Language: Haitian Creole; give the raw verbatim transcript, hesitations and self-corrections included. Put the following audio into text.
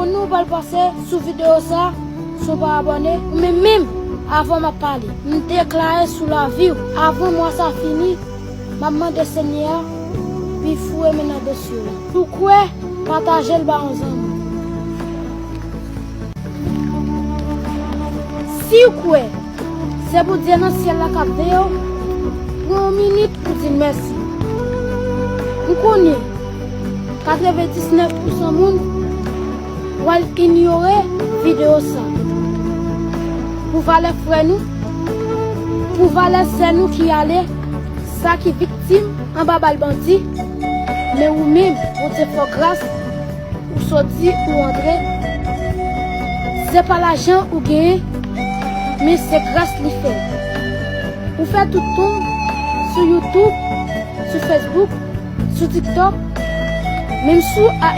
Abòne, ou pral pase sou videyo sa, si w pa abòne, ou menm menm, avan m ap pale, m deklare sou lavi w, avan mwa sa fini, m ap mande Senyè a pou l foure men nan dosye w la. Si w kwè, pataje l ba yon zanmi. Si w kwè, se Bondye nan syèl la k ap veye w, pran yon minit pou di l mèsi. M konnen katrevendiznèf pousan moun pral inyore videyo sa. Pou valè frè nou, pou valè sè nou ki ale, sa ki viktim anba bal bandi, men ou menm, Bondye fè w gras, ou soti, ou antre. Se pa lajan ou genyen, men se gras li fè. Ou fè tout tan sou YouTube, sou Facebook, sou TikTok, menm si w a